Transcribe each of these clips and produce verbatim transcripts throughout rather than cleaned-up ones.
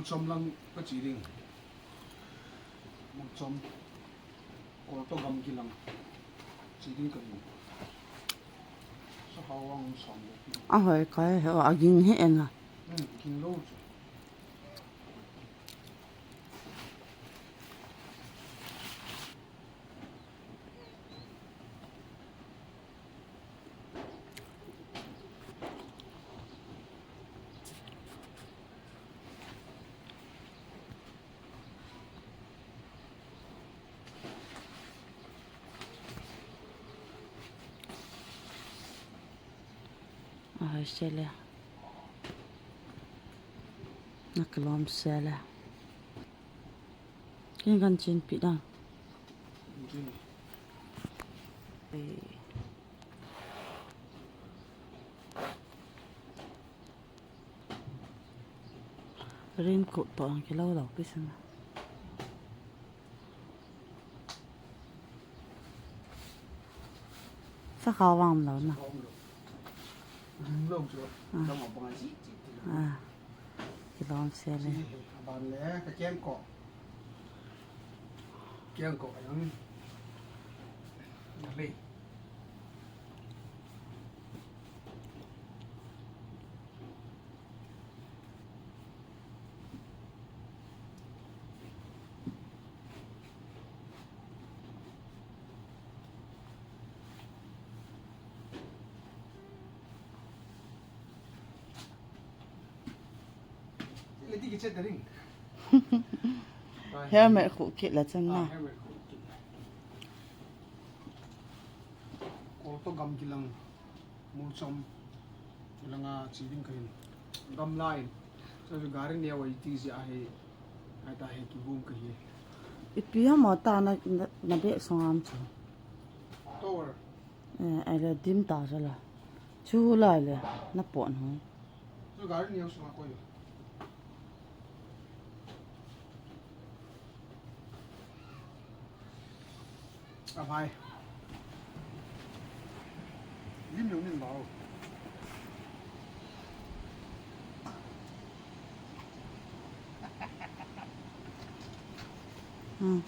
Mulchom lang ka che ding. Mulchom. Kol to gamgi lang. Che ding ka ding. Sa hawang som le. A hoi kai he, a ging he en a. Hmm, ging lo chu. Ahoi sele. Na kalom sele. Kin kan chin pi dang. Ei. Raincoat to ang kilo lo pi sana. Sa kha wang lo na. Ging lo chu. Ah. Dam a bang a ji ji ti lo. Ah. Kilom sele. Ji, aban le, ka keng ko. Keng ko, ayang. Dale. Helmet khu kit la chan na. Ah, helmet khu kit. Kol to gamgi lang. Mulchom. Langa che ding ka hin. Gamla in. Sa gari neo a ti ji a hi. Ai ta hi kigum ka hi. Ipi ham ta na, na, na be song am chu. Tower. Eh, ai la dim ta sa la. Chu lai le, na pon ho. Chu gari neo sunga koi. A bhai. Lim jong lim lo. Hmm.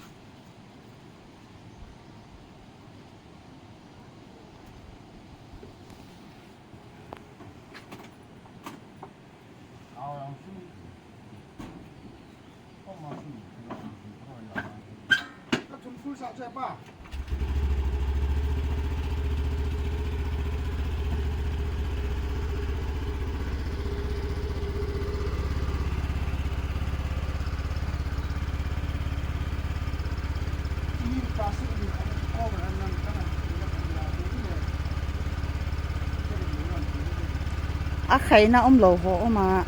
A khaina um lo ho um a.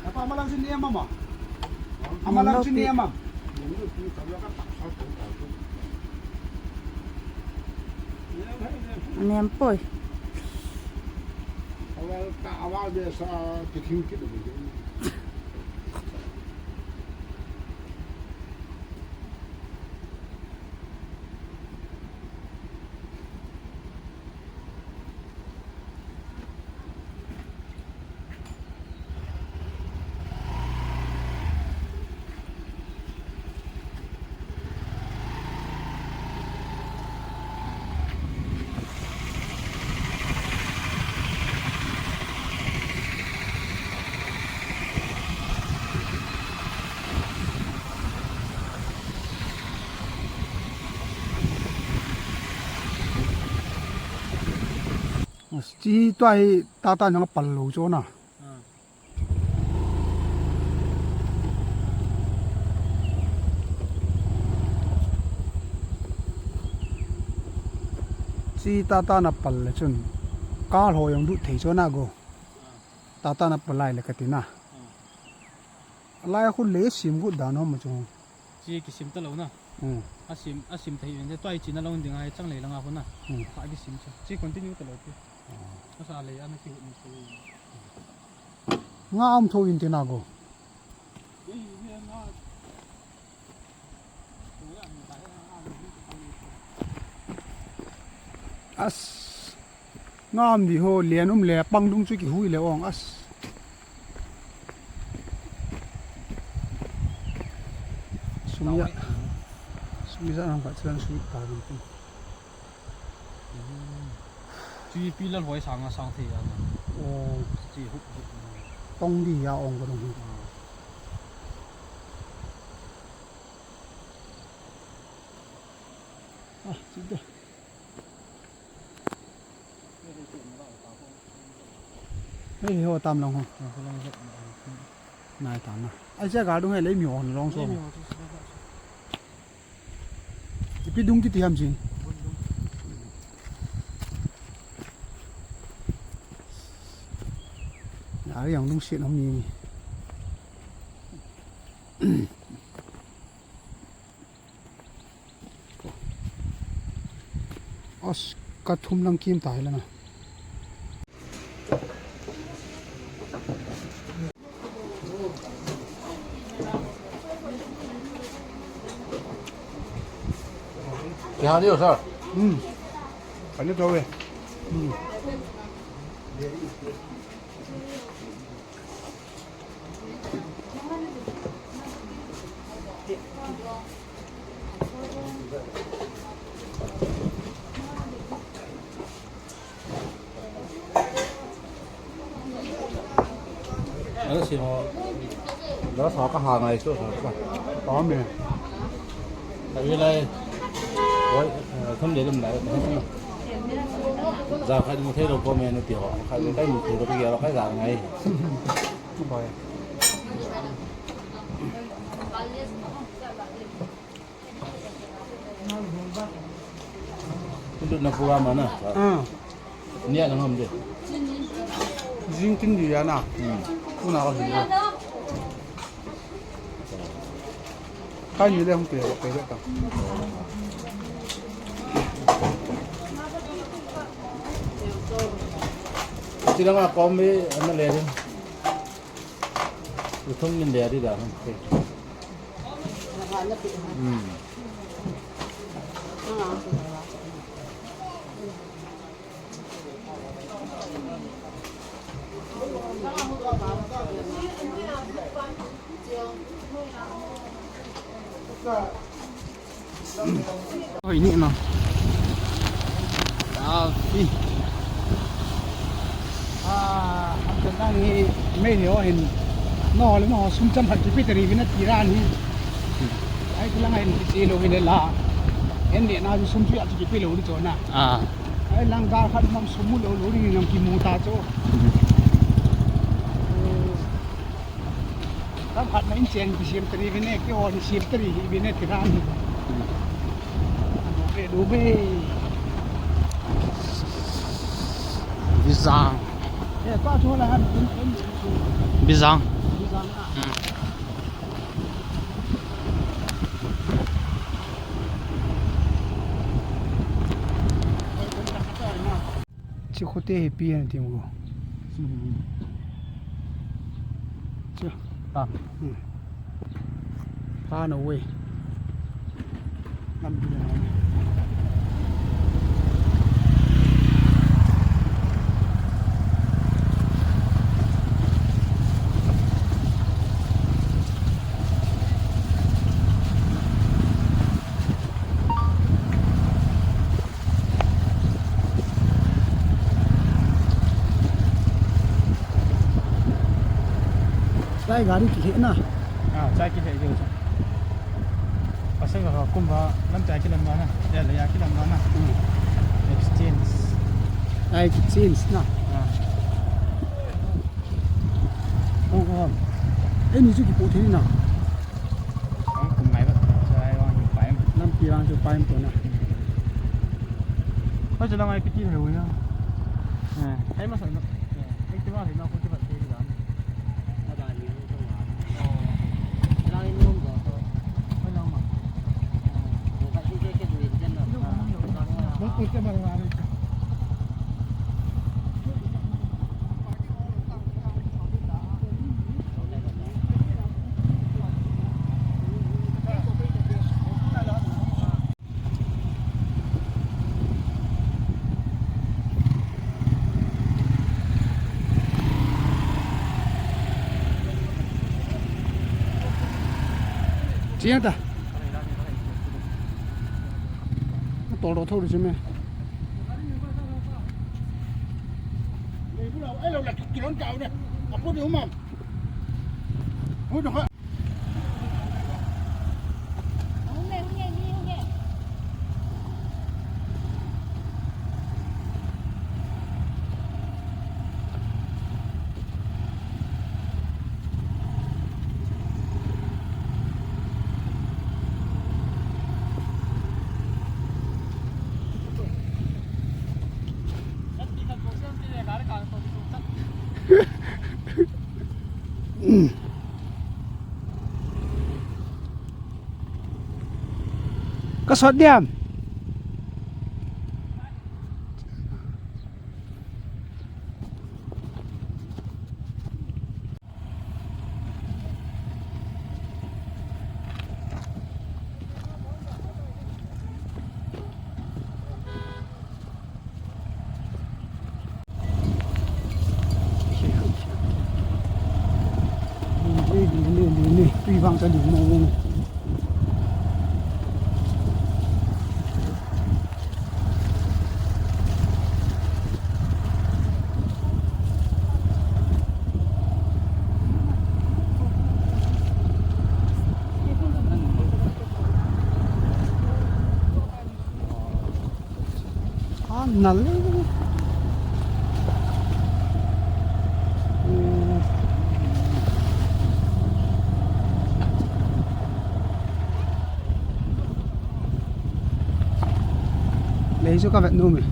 Apa malang sini ama ma? Amalang sini ama. Nem poi. Awal ta awal biasa kithing kit. Chi tua hi tata nang pal lo chu na. Ah. Chi tata na pal le chun. Kal ho jong lut thei chu na go. Ah. Tata na pal lai le ka ti na. Ah. Lai khu le sim gu dan ho ma chu. Chi kisim ta lo na. Hmm. A sim, a sim ta hi ven te tua hi chi na lo ding a hi chang lei langa khu na. Hmm. Kha kisim chu. Chi continue ta lo pi. Ah. A sa lei ana ki hu ni chu. Nga um tho in te na go. Ei, ei, nga. As. Ngam di ho, len um le, pang dung chu kihui le ong as. Sumia. Sumia ang pa chuan sui ta ding. Chu pi la lhoi sang a sang thei a na. Oh. Chi hup hup na. Tong di ya ong ka dong hi. Ah. Ah, chi da. Hei, ho tam long ho. Ah, ho long ho. Nai tam na. Ai, che ga dung he lei mi ho long so. Lei mi ho chu. Ipi dung kiti ham si. Ari ang dung si nam ni. Os, ka thum lang kim ta hi la na. Kihani ho sir. Hmm. Kani to ve. Hmm. Ano si mo? Dala sa ka ha ngai so sa ka. Tama. Tawi lai. Oi, thum de dum lai. Za kha mu thei lo ko me no ti ho. Kha kai mu thei lo ki ya lo kai za ngai. Bye. Lut na program na. Ah. Nia na ngam de. Jing tin di ya na. Hmm. Ku na ka hin. Kai ni le hung pe, pe le ta. Ti la nga kom mi, ana le din. Uthum nin le di da. Hmm. Hoi ni ma. Ah, hi. Ah, am tan ni mei ni o hin. No le mo sum cham hat ki piteri vina tiran hi. Ai, ti lang a hin kiche lou hin la. Hin nehna chu sum chu a chu kipe lou ni chu na. Ah. Ai, lang gal khat mam sum mu lou lou ni nam kimu ta chu. Lam khat na in cheng kisem tari vine, kihon sem tari hi vine tiran hi. Ano ke du be. Bizang. Eh, pa chu la han in, in. Bizang. Bizang na. Hmm. Chi khote hi pi an tim go. Chi. Ta. Hmm. Pa no we. Lampi na. Chai gari kile na. Ah, chai kile jo. Pasal ka kumba lam chai kilam bana. Ya, ya kilam bana. Hmm. Exchange. Ai, exchange na. Ah. Oh, oh. Eh, ni chu kipo thei na. Ang kum ngai ba, sa ai wang chu pai. Lampi wang chu pai to na. Oi, chu lang ai piti le wina. Eh, ai ma sa na. Eh, ai ti ma le na ko ti ba te ga. Ada ni ko ga. Oh. Lang ni mo ga to. Oi, lang ma. Oh, ka ti ke ke du in den na. Ko ko te ma ga re. Siang ta. Tol ro tho ri chime. Ka sot diam. Tui vang ka ding mo mo. A nal le. Lei chu ka vet nom e.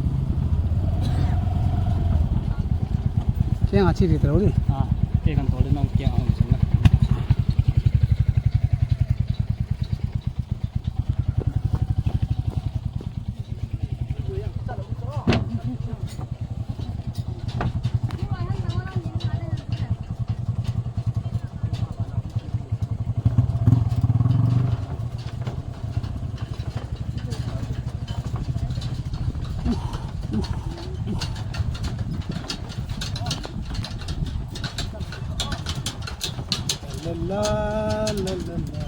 Kiang a chi ri ta lo di. A, ke kan tol le nang kiang a hung chen na. La, la, la, la, la.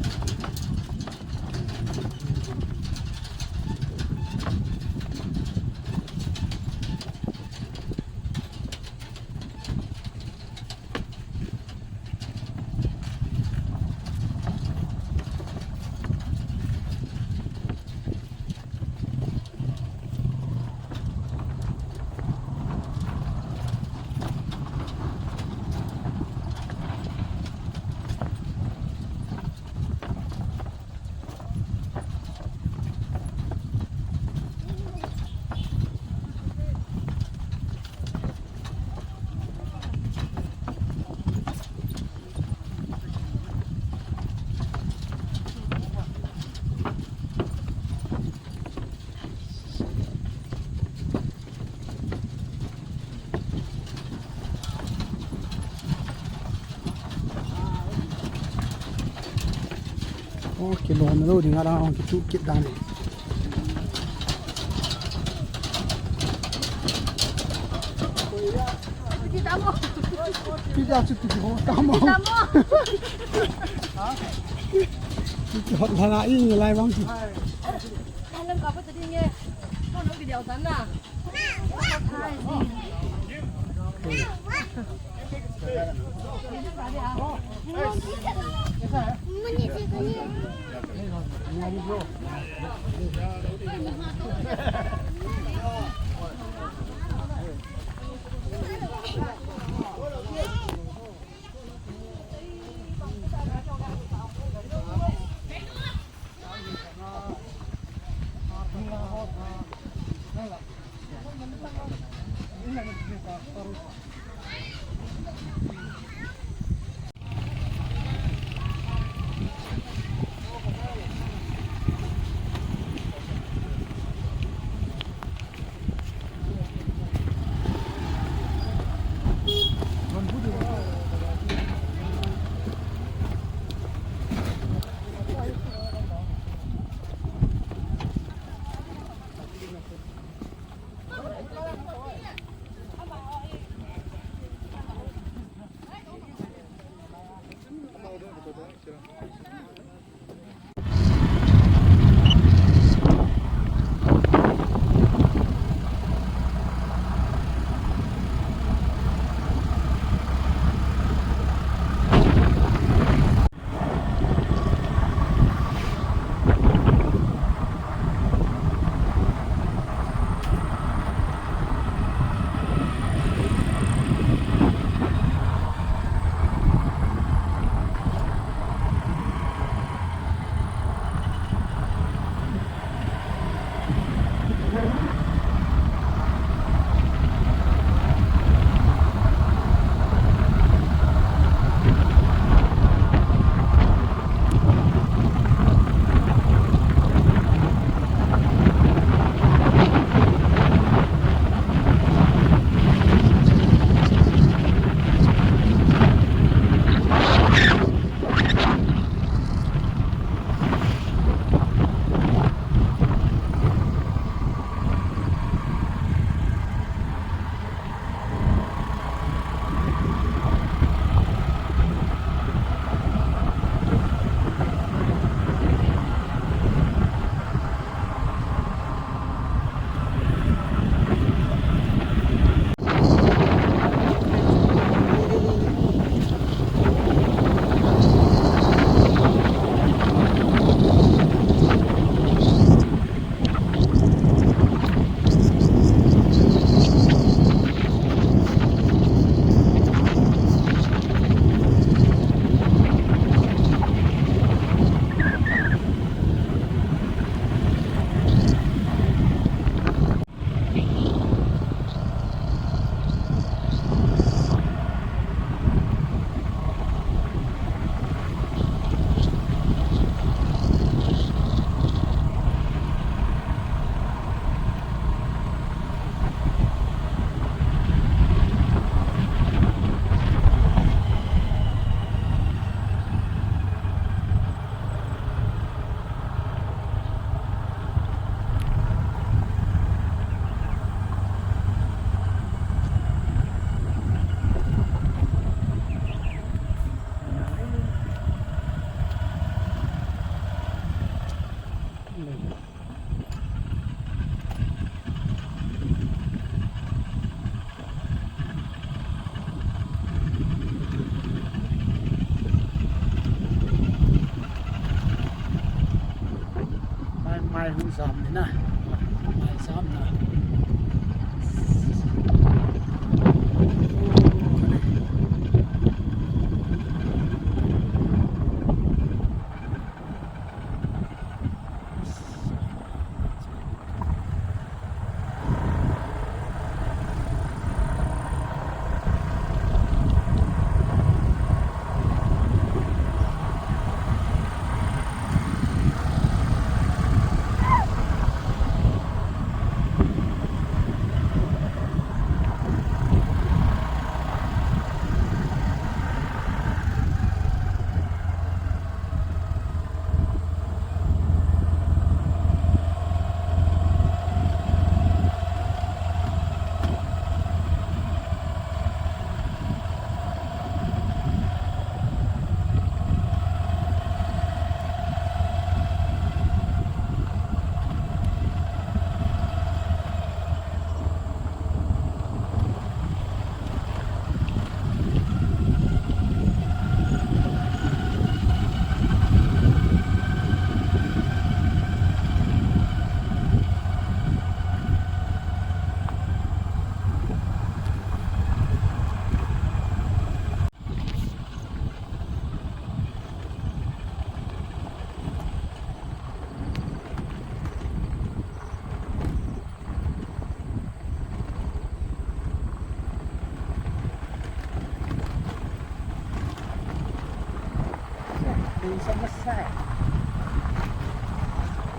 O, kilom lou ding a lang, kitu kit dan. Pi da chu tu ho ta mo. Pi da mo. Pi hot la la i ni lai bang chu. Alam ka pa ta ding e. Ko no video tan na. Ai, hu jam ni na. Ai, jam na.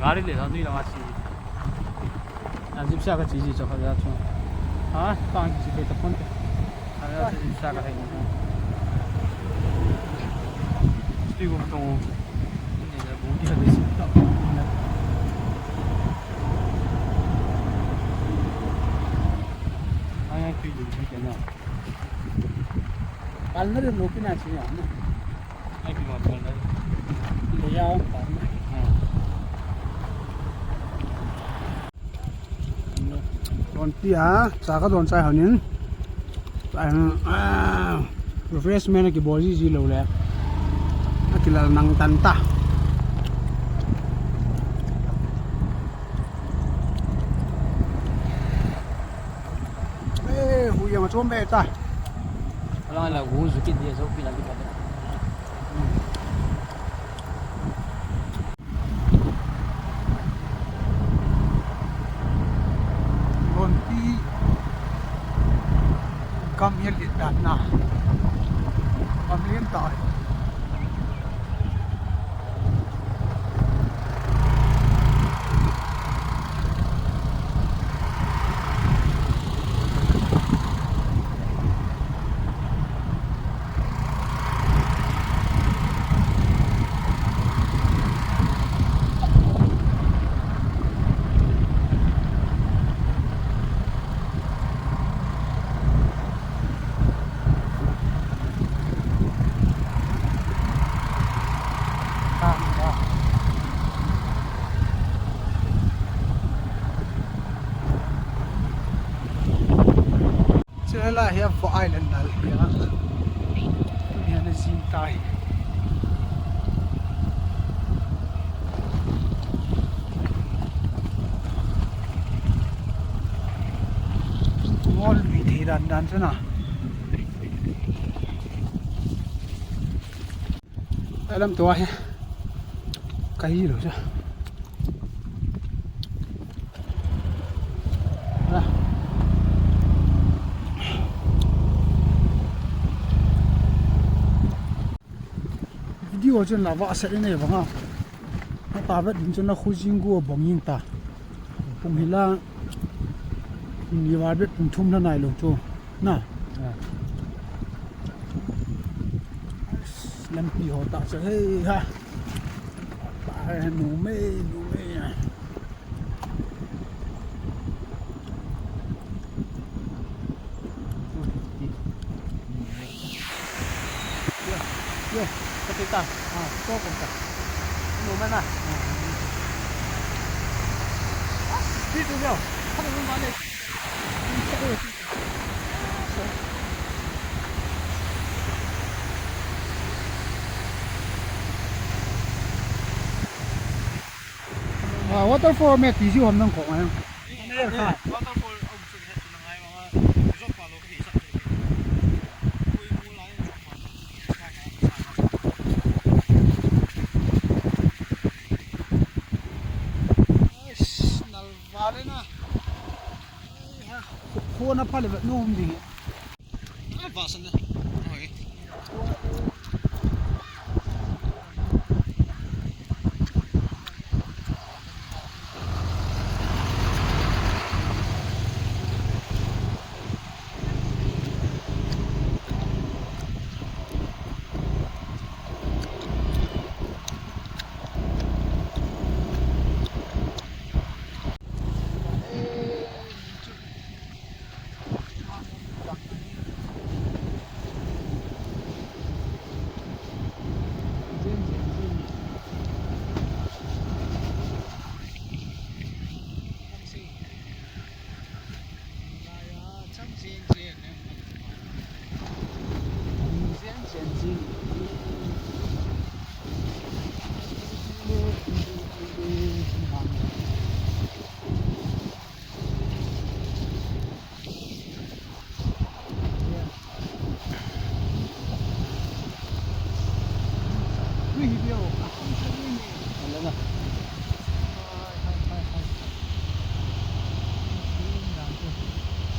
Gari le, nui langa si. An jipsa ka chi ji cho ka ja chu. Ha, tang chi pe ta pon te. Ara chu jipsa ka hai. Sti go to. Ni na bu ki ha de si ta. Ai, ai, ki ju ki na. Pal na de lo ki na chi ya na. Ai, ki ma pal na. Le ya pal na. Ha. Don pi a, cha ka don chai hon in. Chai hon, ah, refreshment a kibol ji ji lou le. A kilal nang tan ta. Eh, hu yang chom be ta. Ala la hu ju kit dia jo pi la ki pa. Gonpi gam hi len dan na. Gam len ta. Chule lai hi a Vo Island dal hi a. Tuni hi ana jing tai. Ngol mi thei dan dan chu na. Alam tua hi. Ka hi lo cha. Video chun la va set nei vanga. Na ta vet din chun na khu jing gu bong ing ta. Pung hi la. Ni va vet pung thum na nai lo chu. Na. Lampi ho ta chu hei ha. Pa he numei, numei. Yo, yo, kapita. Ah, to kumta. Numei na. Ah. Dito yo. Ano yung mali? Ah, Waterfall me ti jiu ham nang ko ngai. Nalva le na. Kho na pha le vet nom ding. Ai, va san na. Hoi.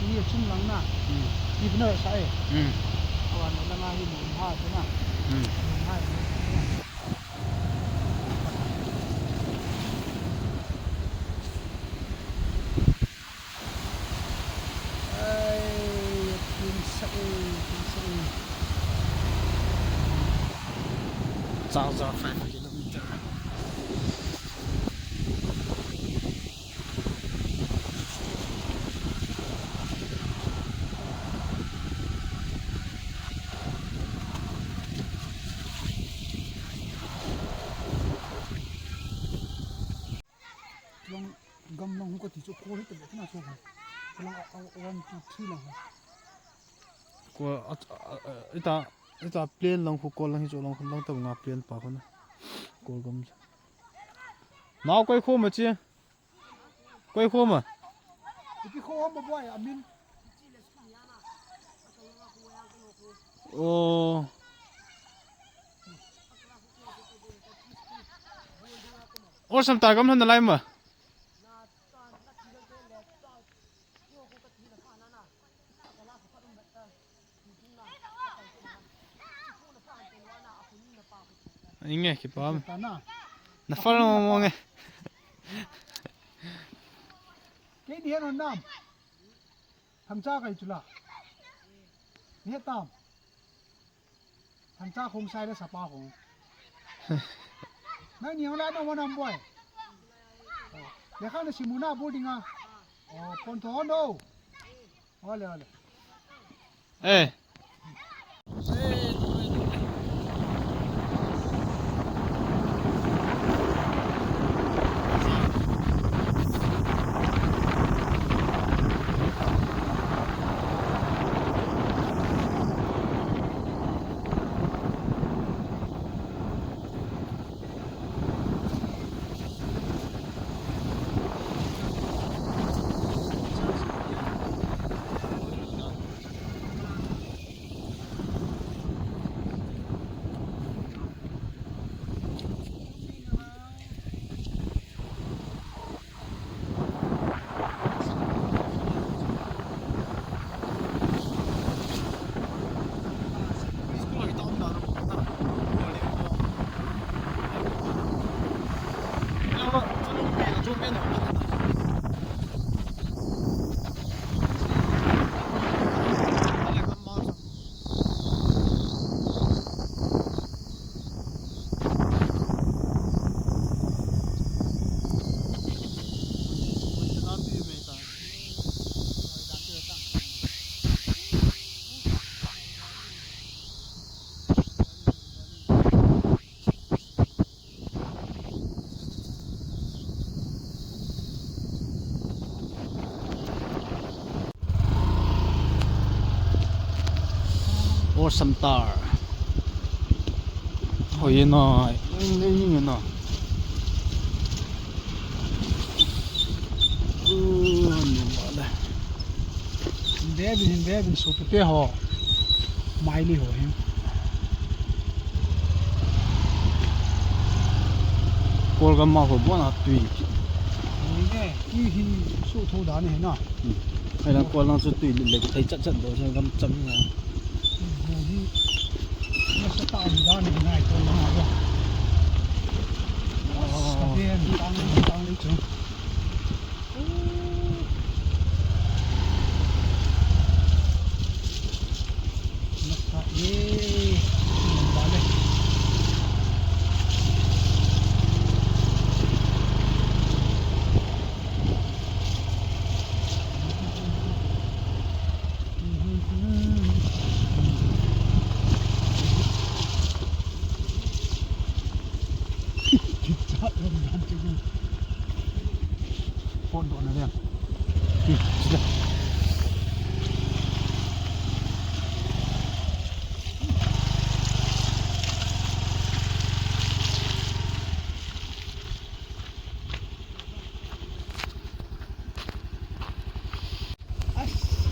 Sini chung lang na. Hmm. Ibu na sa eh. Hmm. Awan na nga hi mun ha tu na. Hmm. Mun ha. Ai, kin sa eh, kin sa eh. Chang chang five kilometer. Long, gam long ko ti chu ko ri te na so. Long a, a, one, two, three long. Ko a, a, a, ita, ita plain long ko, ko long hi chu long, long ta nga plain pa ko na. Ko gam. Nau koi kho ma chi. Koi kho ma. Ipi kho ma boy, amin. Oh. Or sam ta gam han lai ma. Inge, kipam. Tana. Na fal mo mo nge. Kei ni heno nam. Thangcha kai chula. Ni tam. Thangcha khong sai le sapa khong. Nang ni hong la no mo nam boy. Oh. Le khang na simuna boarding a. Oh, pon tho no. Ole, ole. Eh. Awesome tar. Hoi na, ning ning na. Hin bebin, hin bebin, sopite ho. Maili ho hin. Kolgam ma ho bon a tui. Tui ne, tui hi sotho dan hi na. Hmm. Hailang Kollang chu tui le thei chat chat bou chu gam cham na. Tui hi. Masa ta dan hi nai Kolgam ma ho. Sa ben tang tang le chu. Pon doh na lian. Hmm, sida.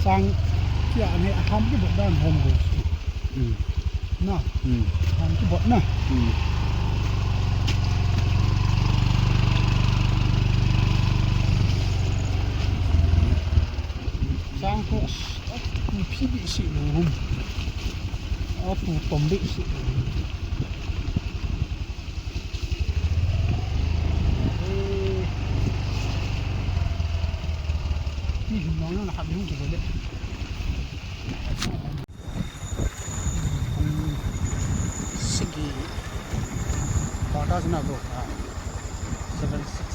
Sang kia ne ham ki bot dan hom go. Hmm. Na. Hmm. Ham ki bot na. Hmm. Sang ko apu phi bi si lo hum. Apu tom bi si lo hum. Ni hum nong na khat hum ki bot le. Pung sagi. Bata sina go. Ah. Seven six.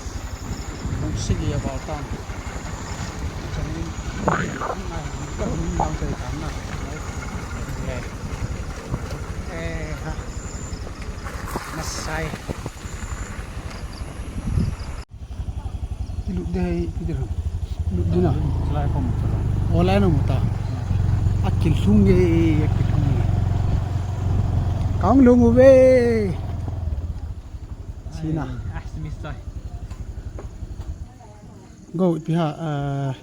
Pung sagi a bata. Chani. Ai, ka hung bang chai tan na. Eh. Eh, ha. Masai. Ilut ding ahi, ipi ding ham. Lut ding na. Lai kom tala. O lai na mu ta. Akilhung e, akilhung e. Kang lung uve. China. Ai, ah, simi sai. Go, ipi ha, eh,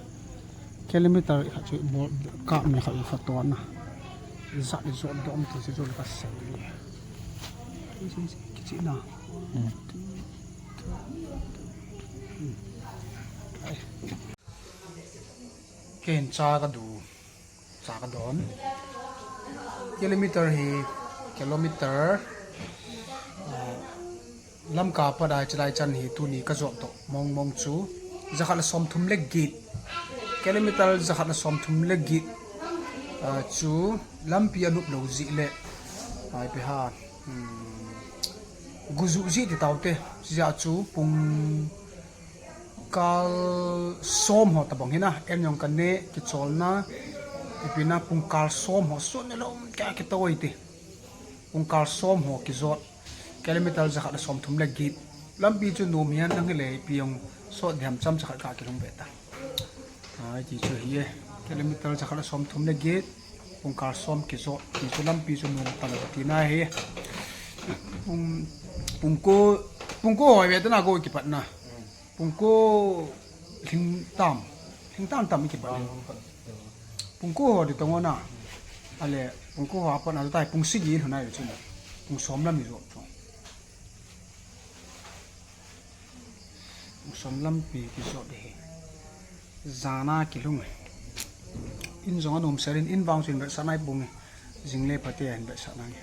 kilometer khat chu bol, kap ni khat i photo na. Zat i zot dom tu si zot ka sei. Kichi na. Hmm. Ken cha ka du, cha ka don. Kilometer hi, kilometer, ah, Lamka pat a chilai chan hi tuni ka jot doh mong mong chu, jakhat le somthum le get, kilometer jakhat le somthum le get, ah, chu lampi anup lou jeh le, ah, ipi ha, hmm, gujuh jeh ti taute, chujeh chu pung kal som ho tabang hina, en jong ka ne, kicholna, ipi na pung kal som ho, sun ne lom ka kitoi ti. Pung kal som ho kijot, kilometer jakhat le somthum le get. Lampi chu nom hian nang hile ipi jong sot diam cham chakhat ka kilhung ve ta. Ai, ti chu hi e, kilometer jakhat le somthum le get, pung kal som kijot, ti chu lampi chu nom ta lo tina hi. Pung, pung ko, pung ko hoi ve ta na ko kipatna. Pung ko lhing tam, lhing tam tam i kipat. Pung ko ho di tong ona. Ale, pung ko ho apat na tai pung sagi lhun ai chu. Pung som lam i jot chu. Pung som lampi kijot hi. Jana kilhung. In jong anom serin in vang chu in vetsahna i pung e. Jing le pate in vetsahna nge.